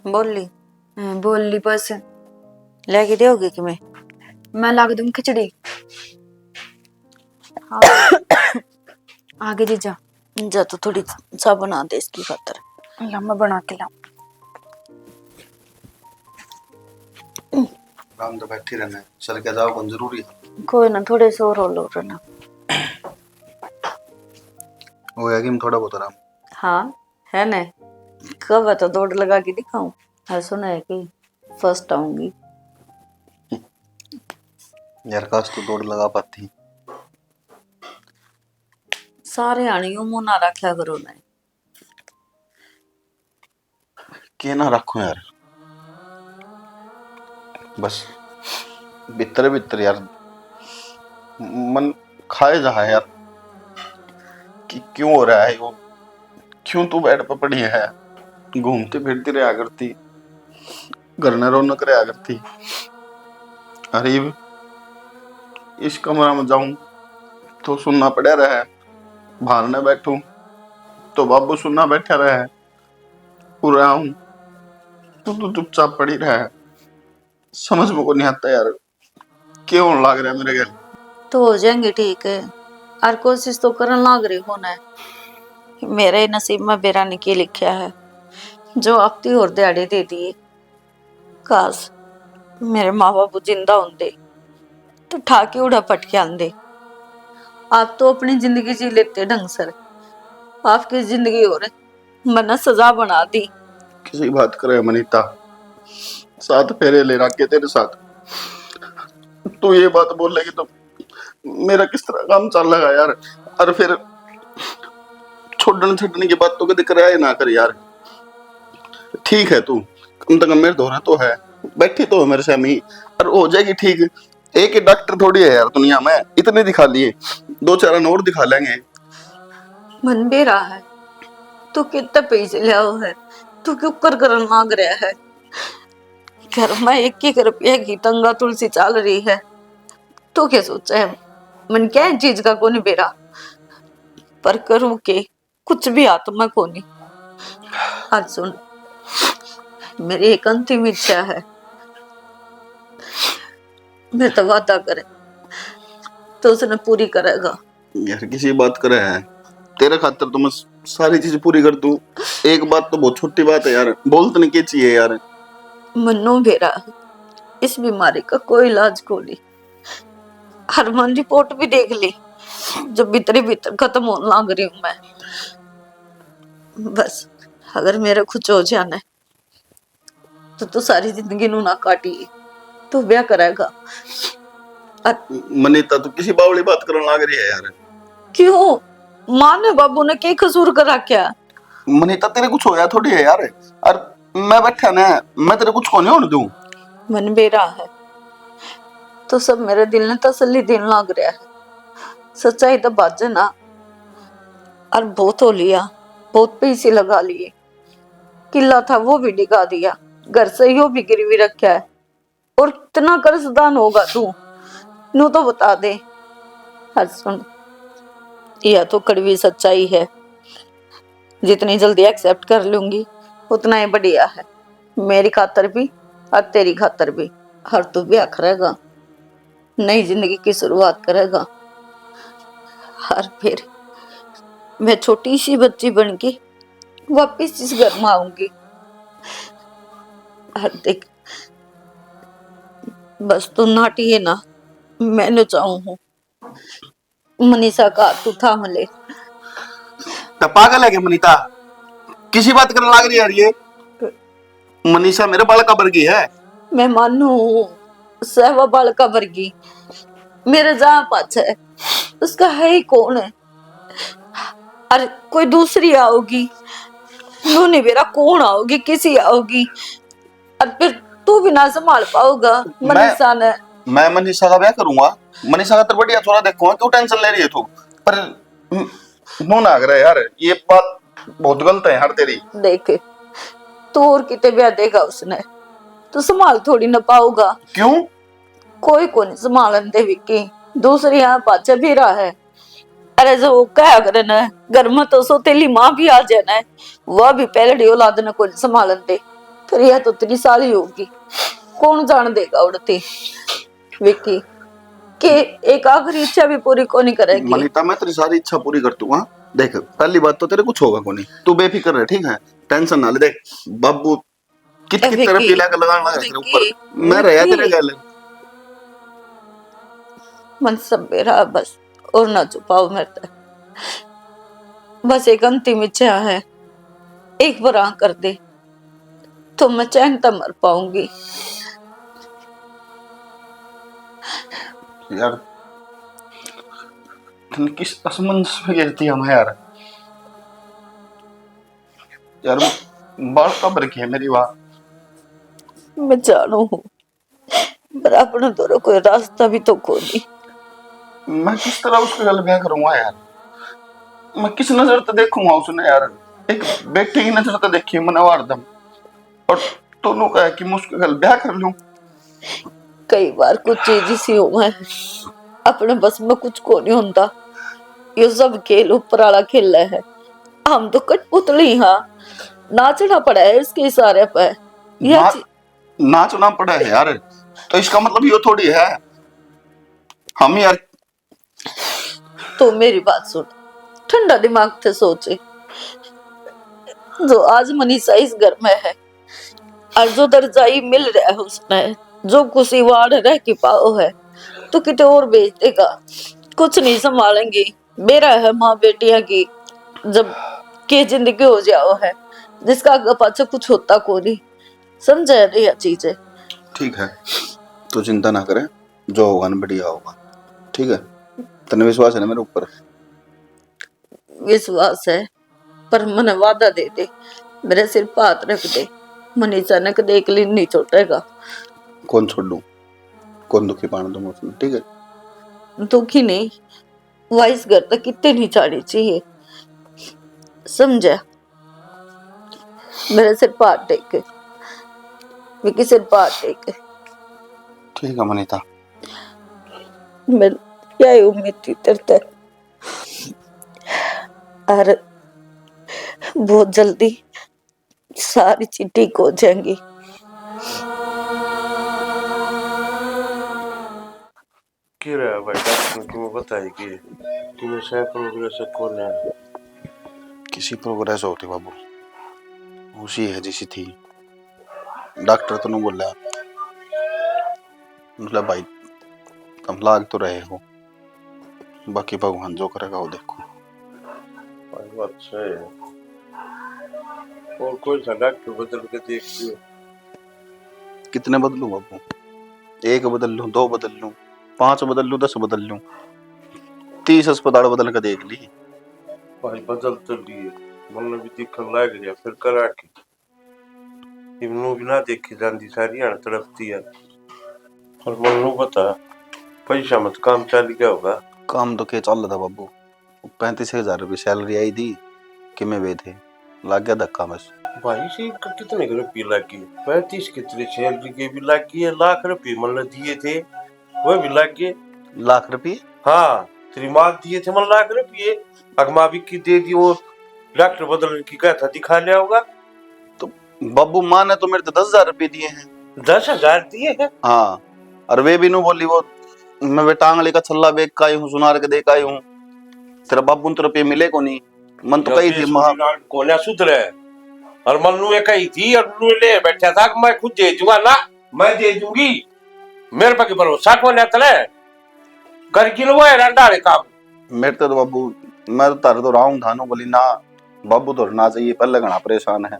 बोल ली। हाँ, बोल ली बस। लेके दोगे कि मैं? मैं ला के दूंगी खिचड़ी। हाँ। आगे जीजा। जा तो थोड़ी चाय बना दे इसकी खातर। ला, मैं बना के लाऊं। आराम तो बैठी रहना है, सर के जाओ कौन जरूरी है। कोई ना, थोड़े से और रो लो ना। वो है कि थोड़ा बहुत आराम। हाँ, है ना। कब है तो दौड़ लगा के दिखाऊं। हाँ, सुना है कि फर्स्ट आऊंगी। यार, काश तू दौड़ लगा पाती। सारे आने यूं मुंह ना रखा करो ना। के ना रखूं यार, बस भीतर भीतर यार मन खाए जा है यार कि क्यों हो रहा है वो, क्यों तू बेड पे पड़ी है, घूमती फिरती रहा करती, घर में रौनक रहा करती। अरे इब इस कमरा में जाऊं तो सुन्ना पड़ा रहा है, बाहर ने बैठूं तो बाबू सुन्ना बैठा रहा है। उरे आऊं तो तू चुपचाप पड़ी रहा है। समझ में को नहीं आता यार, के होने लाग रहा है मेरे घर। तो हो जाएंगे ठीक है, और कोशिश तो करन लाग रही हो ना। मेरे नसीब में बेरा ने के लिखा है, जो आपती और दिहाड़े दे दिए। काश मेरे माँ बाबू जिंदा होंदे तो ठाके उड़ा पटके आंदे। आप तो अपनी जिंदगी जी लेते ढंग सर, आपकी जिंदगी और मन्ने सजा बना दी। किसी बात करे मनीता, सात फेरे ले रखे तेरे साथ, तू ये बात बोलेगी तो मेरा किस तरह काम चलेगा यार? और फिर छोड़न छड़न की बात तो कदे कराया ही ना कर यार। ठीक है तू कम से कम मेरे धोरा तो है, बैठी तो हो मेरे सामने और हो जाएगी ठीक। एक ही डॉक्टर थोड़ी है यार दुनिया में, इतने दिखा लिए, दो चार और दिखा लेंगे। मन बेरा है, तू कितने पैसे ले आओ है, तू क्यों कर करन मांग रहा है? घर में एक एक रुपया की तंगा तुलसी चल रही है, तू क्या सोचा है? मन क्या है चीज का कोनी बेरा, पर करूँ के, कुछ भी हाथ में कोनी। आज सुन, मेरी एक अंतिम इच्छा है, मेरे तो वादा करे तो उसने पूरी करेगा। यार किसी बात करे है, तेरे खातर तो मैं सारी चीज पूरी कर दूं। एक बात तो बहुत छोटी बात है यार, बोल तने के चाहिए यार? मन्नू बेरा, इस बीमारी का कोई इलाज कोनी। हरमान रिपोर्ट भी देख ली, जो भीतरे भीतर खत्म होने लाग रही हूँ मैं। बस अगर मेरा कुछ हो जाना है तो तू सारी जिंदगी नू ना काटी, तू ब्याह करेगा। अ- मनीता, तू किसी बावली बात करन लाग रही है यार। क्यों? माँ ने बाबू ने के कसूर कर रखा? मनीता, तेरे कुछ होया थोड़ी है यार। और मैं बैठा ना, मैं तेरे कुछ को नहीं होने दूं। मन बेरा है तो सब मेरे दिल ने तसल्ली देन लाग रहा है। सच्चाई तो बाजे ना, और बहुत हो लिया, बहुत पैसे लगा लिए। किला था वो भी डिगा दिया, घर से यो भी गिरवी रखा है, और कितना कर्जदान होगा तू, नू तो बता दे। हर सुन, यह तो कड़वी सच्चाई है, जितनी जल्दी एक्सेप्ट कर लूंगी उतना ही बढ़िया है, मेरी खातर भी और तेरी खातर भी। हर तू ब्याह करेगा, नई जिंदगी की शुरुआत करेगा। और फिर मैं छोटी सी बच्ची बन के वापस इस घर में आऊंगी। और देख, बस तू नाटी है ना, मैं नचाऊं हूँ। मनीषा का तू थाम ले। तो पागल है के मनीता? किसी बात करने लाग रही है ये? मनीषा मेरे बालका वर्गी है। मैं मानू हूँ, सहवा बालका वर्गी। मेरे जहाँ पाछे उसका है ही कौन है? अरे कोई दूसरी आओगी, नू नहीं बेरा कौन आओगी, किसी आओगी, और फिर तू भी ना संभाल पाओगा मैं, मनीषा ने। मैं मनीषा का ब्याह करूंगा, मनीषा का तो बढ़िया छोरा देखूंगा, क्यों टेंशन ले रही है तू? पर न-, नू ना करे यार, ये बात बहुत गलत है यार तेरी। देख, तू और किते ब्याह देगा उसने, तू संभाल थोड़ी ना पाओगा। क्यों? कोई को नहीं संभालन दे विक्की। दूसरी यहाँ पाछे भी रहा है। अरे, जो वो कहा करे ना, घर में तो सौतेली माँ भी आ जाए ना, वह भी पहलड़ी औलाद ने कोई संभालन दे। फिर यह तो तेरी साली होगी, कौन जान देगा उड़ती विक्की के एक आखिरी इच्छा भी पूरी को नहीं करेगी। मनीता, मैं तेरी सारी इच्छा पूरी कर दूंगा। देख, पहली बात तो तेरे कुछ होगा को नहीं, तू बेफिक्र रह, ठीक है? टेंशन ना ले। देख बाबू, कित ए, कित तरह विक्की, पीला का लगान लगा तेरे विक्की, ऊपर। मैं रहा विक्की। तेरे गल। मन सब बेरा बस, और ना छुपाओ मेरे तक। बस एक अंतिम इच्छा है, एक बार हाँ कर दे, तो मैं चैन तक मर पाऊंगी। यार, तने किस असमंजस में घेर दिया मैं यार। यार, बाल कब रखी है मेरी बात? मैं जानू हूँ, पर अपने दोनों कोई रास्ता भी तो कोनी। मैं किस तरह उसके गल ब्याह करूंगा यार? मैं किस नजर तो देखूंगा उसने यार? एक बेटे की नजर तो देखी मैंने हरदम, और तूने कहा कि मैं उसके गल ब्याह कर लूं। कई बार कुछ चीज इसी हो है, अपने बस में कुछ को नहीं होता। यो सब खेल ऊपर वाला खेल है, हम तो कठपुतली हाँ, नाचना पड़ा है इसके इशारे पे। यह ना, ची- नाचना पड़ा है यार, तो इसका मतलब यो थोड़ी है हम यार। तो मेरी बात सुन, ठंडा दिमाग से सोचे। जो आज मनीषा इस घर में है और जो दर्जा ही मिल रहा है उसने, जो खुशी वाड़ रह की पाओ है, तो किते और भेज देगा। कुछ नहीं संभालेंगे। बेरा है माँ बेटियां की, जब के जिंदगी हो जाओ है, जिसका आगे पाछे कुछ होता को नहीं। समझे नहीं यह चीज है। ठीक है, तू चिंता ना करे, जो होगा ना बढ़िया होगा, ठीक है? तने विश्वास है ना मेरे ऊपर? विश्वास है, पर मने वादा दे दे, मेरे सिर पे हाथ रख दे, मनीषा ने कदे एकली नहीं छोड़ेगा। कौन छोड़ू, कौन दुखी पान दूंगा उसने, ठीक है? दुखी नहीं, वाइस घर तक कितने नहीं जानी चाहिए, समझे? मेरे सिर पे हाथ टेक, विक्की सिर पे हाथ टेक। ठीक है मनीता। मैं क्या ही उम्मीद थी तेरे तक। और बहुत जल्दी सारी चीज ठीक हो जाएंगी। के रहा भाई, डॉक्टर ने तुम्हें बताई कि तुम्हें सह प्रोग्रेस कौन है? किसी प्रोग्रेस होती बाबू, उसी है जिसी थी। डॉक्टर तो नहीं बोला, मतलब भाई, तुम लाग तो रहे हो, बाकी भगवान जो करेगा वो देखो। भाई, वो अच्छा है। और कोई सा डॉक्टर बदल के देख लियो। कितने बदलूं बाबू? एक बदल लूं, दो बदल लूं, पांच बदल लूं, दस बदल लूं, तीस अस्पताल बदल के देख ली। भाई, बदल तो लिए, मन भी दिखन लाग रहा, फिर करा के। इमनू भी ना देखी जांदी, सारी हाण तड़पती है। और मन्नू बता, पैसा मत काम चल गया होगा? काम तो के चल था बाबू, पैंतीस हजार रुपये सैलरी आई थी, किमे वे थे, लाग गया धक्का बस। भाई, से क-, कितने के रुपये लाग गए? पैंतीस कितने सैलरी के भी लाग गए, लाख रुपये मन दिए थे, वो भी लाग गए। लाख रुपये? हाँ, तेरी माँ दिए थे मन लाख रुपये, अगमा भी की दे दी, वो डॉक्टर बदल की कहा था, दिखा लिया होगा। तो बाबू, माँ ने तो मेरे तो दस हजार रुपये दिए हैं। दस हजार दिए हैं? हाँ, और वे भी नू बोली, वो मैं बेटा आंगली का छल्ला बेच का आई हूँ, सुनार के दे का आई हूँ, तेरा बाबू ने तो रुपये मिले को नहीं। मन तो कही थी माँ। कोन्या सुधरे। और मन्नू ये कही थी और नू ले बैठा था कि मैं खुद दे दूंगा ना, मैं दे दूंगी। मेरे पे की भरोसा कोन्या तले। कर गिन वो है रंडा रे काम। मेरे तो बाबू, मैं तो तारे तो राहूं था नो बोली ना, बाबू तो ना चाहिए, पहले घना परेशान है,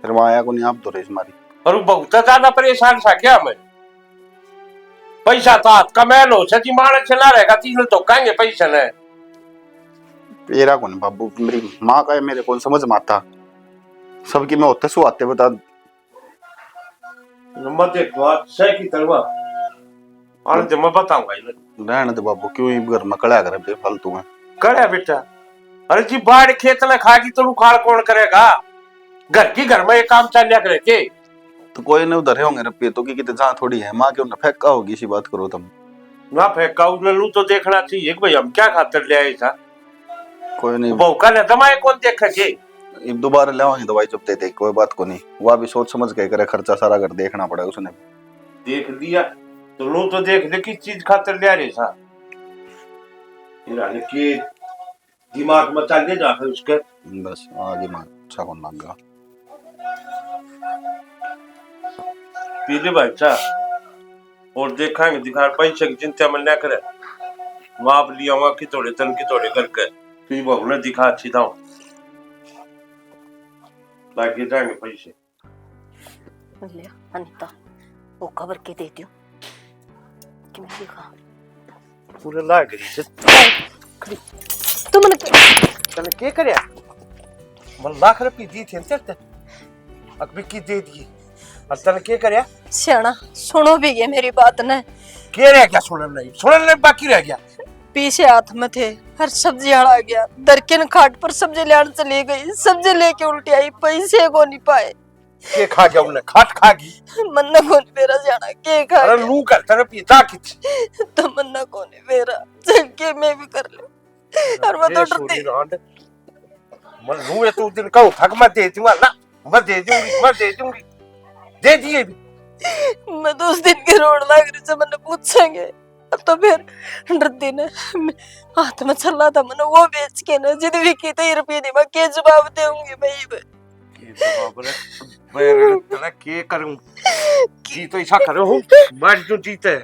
फिर वहां आया को नहीं, आप तो रेस मारी। और वो बहुत ज्यादा परेशान था क्या मैं? पैसा तो हाथ का मैल हो, सची माणस से ना रहेगा, तीन तो कहेंगे पैसे ने। एरा कौन बाबू, मेरी माँ का है, मेरे कौन समझ में आता, सबकी मैं होते सुहाते बता। मत एक बात सह की तरवा। अरे जब मैं बताऊंगा इन्हें। रहने दे बाबू, क्यों ही घर में कड़ा कर बेफालतू में। कड़ा बेटा, अरे जी बाढ़ खेत ने खा की तो उखाड़ कौन करेगा? घर की घर में ये काम चाल्या करे के? तो कोई नहीं, उधर होंगे रुपये तो की कितने जहाँ थोड़ी है, माँ के उन्हें फेंका होगी, इसी बात करो तुम। ना फेंका, उसने लू तो देखना चाहिए कि भाई हम क्या खातर ले आए था। कोई नहीं। बहू का ना दमाए कौन देखे के? इब दोबारा ले आवांगे दवाई जब दे दे, कोई बात को नहीं। वो अभी सोच समझ के करे, खर्चा सारा घर देखना पड़ेगा उसने। देख लिया, तो लू तो देख ले किस चीज खातर ले आ रहे था। फिर हाले के दिमाग में चल दे जाकर उसके। बस, आ दिमाग अच्छा कौन लग गया। पी ले भाई चा, और देखांगे, दिखा पैसे की चिंता में ना करे। माप लिया वहाँ की थोड़े तन की थोड़े करके, तू बहू ने दिखा अच्छी था, बाकी जाएंगे पैसे। ले अनिता, वो खबर के दे दियो कि मैं भी खा। पूरे लाग रही से। खड़ी। तू मने के तने के करया? मन लाख रुपये दी थे तेरे ते। अक भी की दे दी। और तने के करया? सियाणा, सुनो भी ये मेरी बात ने। के रह गया सुनन नहीं? सुनन नहीं बाकी रह गया। पीछे हाथ में थे, हर सब्जी वाला आ गया। दरकिन खाट पर सब्जी लेने चली गई, सब्जी लेके उल्टी आई, पैसे को नहीं पाए। के खा गया उन्हें? खाट खा गई। मन्ना कौन बेरा जाना, के खा अरे गया? लू कर तेरे पीता कित। तो मन्ना कौन बेरा, चल के मैं भी कर लूं। और मैं तो ये डरती। छोरी रांड। मन लू ये तो दिन कहूं थक मैं दे दूंगा ना, मैं दे दूंगी, मैं दे दूंगी। दे दिए भी। मैं तो उस दिन के रोड लाग रही से, मैंने पूछेंगे। तो फिर डरती ने हाथ में छल्ला था, मैंने वो बेच के ना जिद भी की तो ये रुपये नहीं, मैं के जवाब दूंगी मैं ये? ये तो बाप रे, मैं तेरा के करूं? जी तो ऐसा करो हूं, मर जूं जीते।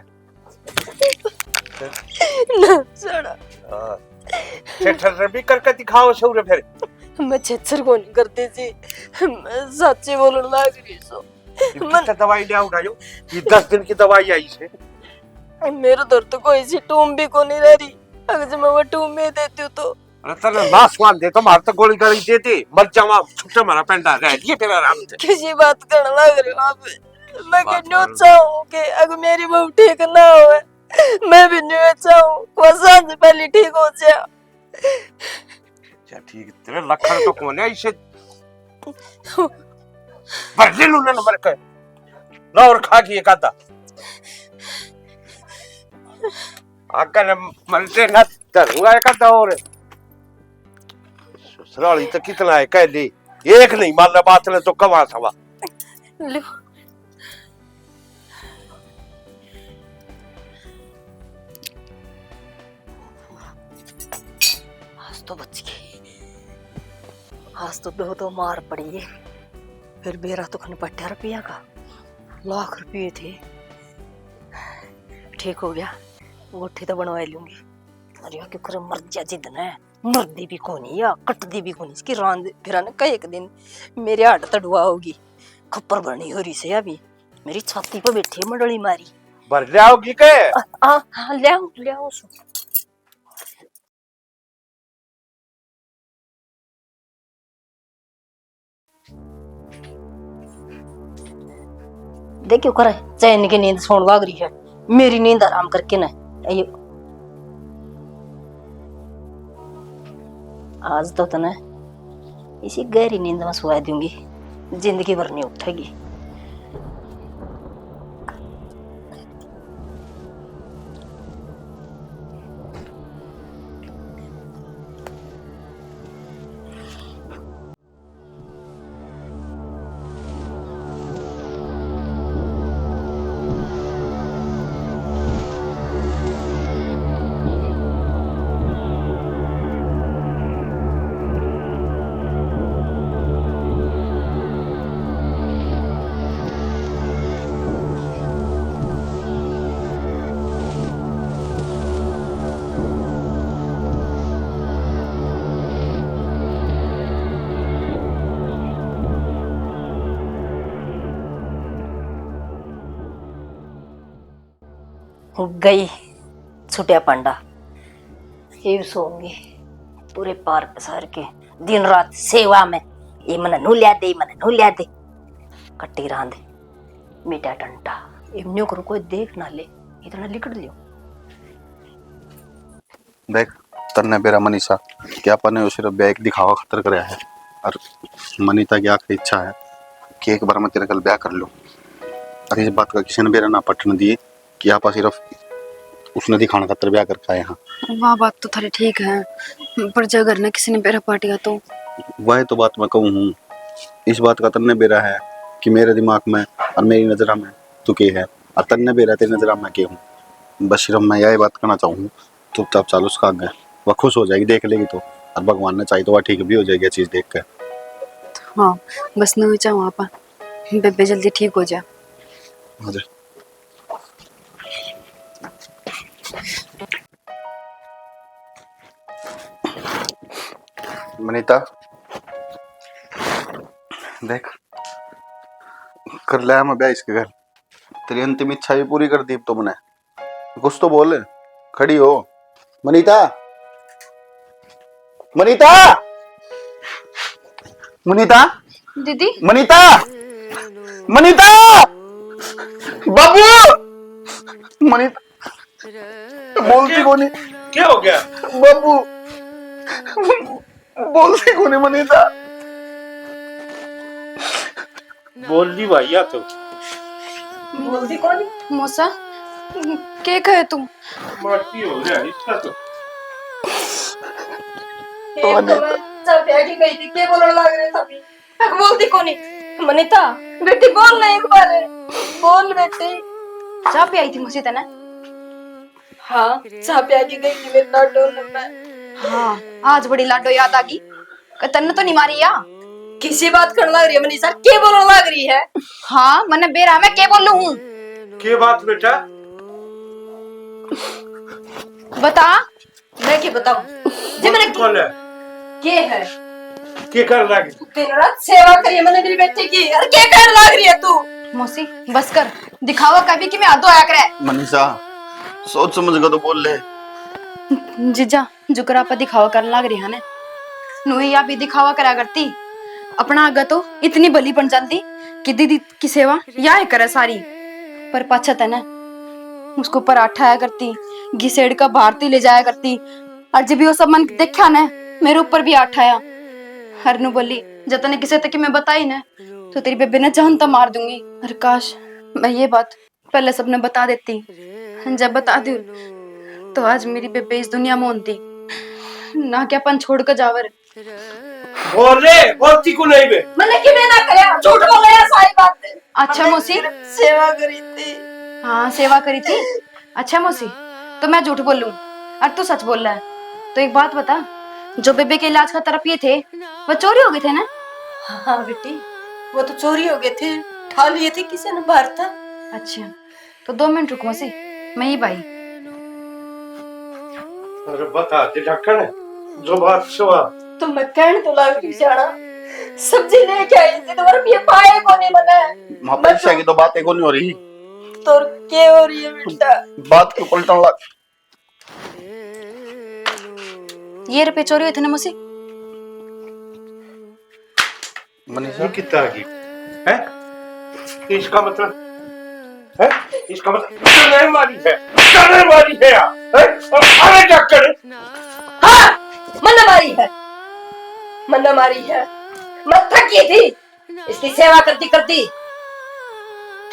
ना, छोड़ा। हाँ। छेछर भी करके दिखाओ सौरे फिर। मैं छेछर को नहीं करती जी, मैं सच्ची बोलने लाग रही सो। ये मन कितना दवाई ले आऊंगा यो? ये दस दिन की दवाई आई से। मेरे दर तो कोई सी टूम भी को नहीं रह रही। अगर मैं वो टूम में देती हूँ तो अरे तने ना स्वाद दे तो मार तो गोली गाली दे दे, मर जावा, छुट्टे मारा पेंडा रह लिए तेरा आराम से। किसी बात करने लग रहे हो आप? मैं बात कहने कर। चाहूँ कि अगर मेरी बहू ठीक ना हो, मैं भी नहीं चाहूँ, को सांझ पहले ठीक हो जा। अच्छा ठीक, तेरे लखन तो कौन है इसे? भर ले लूने नंबर के। ला और खा गई एक आधा। आकर मरते ना धरूंगा एक आधा और। ससुराली तो कितना है, कह दे। एक नहीं मान रहा बात ने तो कमा सवा। लो। आज तो बच गई। आज तो दो दो मार पड़ी है। फिर बेरा तो खन पट्टा रुपया का, लाख रुपये थे। ठीक हो गया, गुट्ठी तो बनवा लूंगी। अरे क्यों करे मर जा जिद ने, मरदी भी कोनी या कटदी भी कोनी। इसकी रांद फिर ने कई एक दिन मेरे हाथ तड़ुआ होगी, खप्पर बनी हो रही से अभी। मेरी छाती पे बैठी है मंडली मारी। भर ले आओगी के? आ, आ, हाँ, ले आओ, ले आओ सो। देखियो करे, चैन की नींद सोण लाग रही है, मेरी नींद आराम करके ना। ये आज तो तने इसी गहरी नींद में सुवा दूंगी, जिंदगी भर नहीं उठेगी। गई छुटिया पांडा। ये सोऊंगी पूरे पार पसार के, दिन रात सेवा में, ये मने नू लिया दे, ये मने नू लिया दे। कट्टी रांद, मेटा टंटा, ये न्यू करो कोई देख ना ले, इतना लिकड़ लियो। देख, तन्ने बेरा मनीषा कि अपन ने सिर्फ ब्याह एक दिखावा खातर करया है, और मनीता की आखिरी इच्छा है कि एक बार मैं तेरे गल ब्याह कर लूं। और इस बात का किसी ने बेरा ना पटन दिए कि आपा सिर्फ उसने दिखाने खातर ब्याह करके आए हैं। वाह, बात तो थारी ठीक है, पर जै घर ने किसी ने बेरा पाट गया तो? वह तो बात मैं कहूँ हूँ। इस बात का तन्ने बेरा है कि मेरे दिमाग में और मेरी नजरा में तू के है, और तन्ने बेरा तेरी नजरा में के हूँ। बस सिर्फ मैं यही बात कहना चाहूँ, चुपचाप चल उसका आगे, वह खुश हो जाएगी, देख लेगी तो। और भगवान ने चाहे तो वह ठीक भी हो जाएगी ये चीज देख के। हाँ, बस न्यू ही चाहूँ आपा, बेबे जल्दी ठीक हो जा। हो जा। मनीता, देख, कर लिया मैं ब्याह इसके घर। तेरी अंतिम इच्छा भी पूरी कर दी अब तो मैंने। कुछ तो बोल, खड़ी हो। मनीता, मनीता, मनीता, दीदी। मनीता, मनीता, बाबू, मनीता, बोलती कोनी। क्या हो गया? बाबू, बोलती कोनी मनीता। बोल दी भाई, या तो। बोलती कोनी। मौसा, के कहे तू? माटी हो गया इसका तो। तो मनीता। सब ब्याह की गई थी, के बोलने लग रहे सभी? तक बोलती कोनी। मनीता, बेटी बोल ना एक बार। बोल बेटी। चाह पियाई थी मौसी तने? हाँ, चाह प्या के गई थी मेरे लाडो ने मैं। हाँ, आज बड़ी लाडो याद आ गई। क-, तन्ने तो नहीं मारी या? किसी बात करने लग रही है मनीषा, के बोलने लग रही है? हाँ, मन्ने बेरा मैं के बोलूं हूँ? के बात बेटा? बता। मैं के बताऊं? जे मैंने बोल। के है? के कर लग? दिन रात सेवा करिए मैंने मेरी बेटी की, और के कर लग रही है तू? मौसी, बस कर, दिखावा कभी कि मैं आदो आया करे। मनीषा, सोच समझ कर तो बोल ले। जीजा, जुकरा पे दिखावा करने लग रही है ने, नुई या भी दिखावा करा करती। अपना आगे तो इतनी भली बन जाती कि दीदी की सेवा या ही करे सारी। पर पाछे तने उसको पर आठ आया करती, घिसेड़ का भारती ले जाया करती। और जब यो सब मन देखा ने, मेरे ऊपर भी आठ आया। हरनू बोली, "जब तने किसी तक मैं बताई ना, तो तेरी बेबे ने जान तो मार दूंगी।" अरे काश, मैं ये बात पहले सबने बता देती। जब बता दी, तो आज मेरी बेबे इस दुनिया में होती ना, क्या पन छोड़ के जावर। बोल रे, बोलती को नहीं बे? मैंने किमें ना करया, झूठ बोले या सारी बात। अच्छा मौसी। सेवा करी थी। हाँ, सेवा करी थी। अच्छा मौसी, तो मैं झूठ बोलूं और तू सच बोल रहा है? तो एक बात बता, जो बेबे के इलाज का तरफ ये थे, वो चोरी हो गए थे ना? हाँ बेटी, वो तो चोरी हो गए थे, ठा लिए थे किसी ने बाहर था। अच्छा, तो दो मिनट रुक मौसी, मैं ही भाई। अरे बता दे ढक्कन, जो बात सो आ। तो मैं कहने तो लाग रही जाना, सब्जी लेके आई थी तो रुपये पाए कोनी मने। माँ, पैसा की तो बात ही कोनी हो रही। तो के हो रही है बेटा? बात को पलटन लग। ये रुपये चोरी हुए थे ना मौसी? मनीषा। ये कितना आ गई? हैं? इसका मतलब, हैं? इसका मतलब तने मारी है, तने मारी है यार, हैं? और अरे क्या करे? हाँ, मन्ने मारी है, मन्ने मारी है। मैं थकी थी इसकी सेवा करती करती,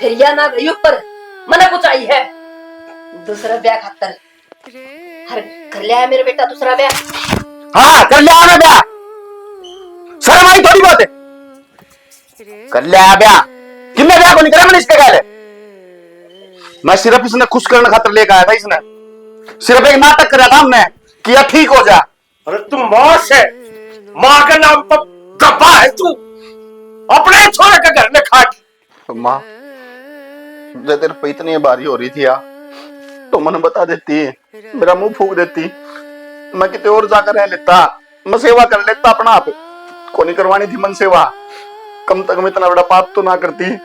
फिर या ना गई ऊपर, मन्ने कुछ आई है दूसरा ब्याह खातर। हर कर लिया है मेरा बेटा दूसरा ब्याह। हाँ, कर लिया है मैं ब्याह। शर्म आई थोड़ी बहुत है। कर लिया है ब्याह। किन्ने ब्याह को नहीं करा मैंने इसके गैल। मैं सिर्फ इसने खुश करने खातर लेकर आया था इसने। सिर्फ एक नाटक करा था हमने कि यह ठीक हो जा। अरे तू माँ से, माँ के नाम पर गब्बा है तू। अपने छोरे के घर में खा के। तो माँ, जब तेरे पे इतनी भारी हो रही थी यार, तो मैंने बता देती, मेरा मुंह फूक देती, मैं किते और जाकर रह लेता, मैं सेवा कर लेता अपना आप। कोनी करवानी थी मन सेवा, कम तक मैं इतना बड़ा पाप तो ना करती।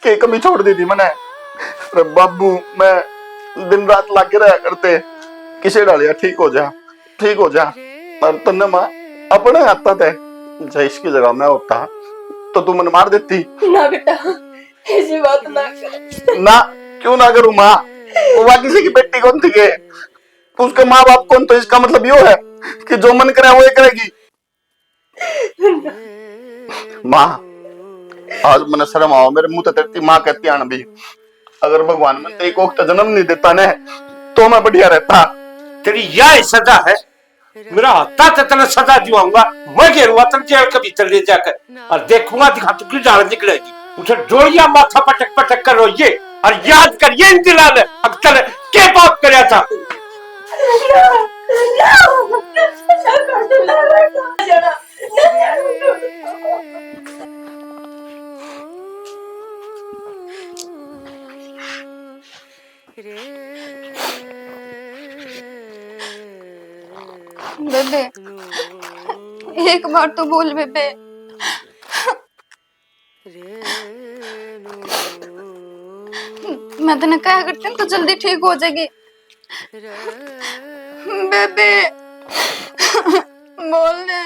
के कमी छोड़ दी थी मैंने। अरे बाबू, मैं दिन रात लागे रहा करते, किसे डालिया ठीक हो जा, ठीक हो जा। और तन्ने माँ अपने हाथा ते जय इसकी जगह मैं होता तो तू मन मार देती। ना बेटा, ऐसी बात ना कर। ना, क्यों ना करूँ माँ? वो वा किसी की बेटी कौन थी के? उसके माँ बाप कौन? तो इसका मतलब यो है कि जो मन करे वो ही करेगी। माँ, आज मने शर्म आओ, मेरे मुंह ते तेरी माँ कहती आन भी। अगर भगवान ने तेरी कोख ते जन्म नहीं देता ने, तो मैं बढ़िया रहता। तेरी यही सजा है। मेरा हाथा ते तने सजा दिवाऊंगा। मैं घेरूंगा तने जेल के भीतर ले जाकर और देखूंगा दिखा तू की जान निकलेगी। उसे डोलिया माथा पटक पटक कर रोइए और याद करिए इन दिना ने अब तने के पाप करया था। बेबे, एक बार तो बोल बेबे। मैं तने कहा करती हूँ, तू जल्दी ठीक हो जाएगी। बेबे, बोल दे।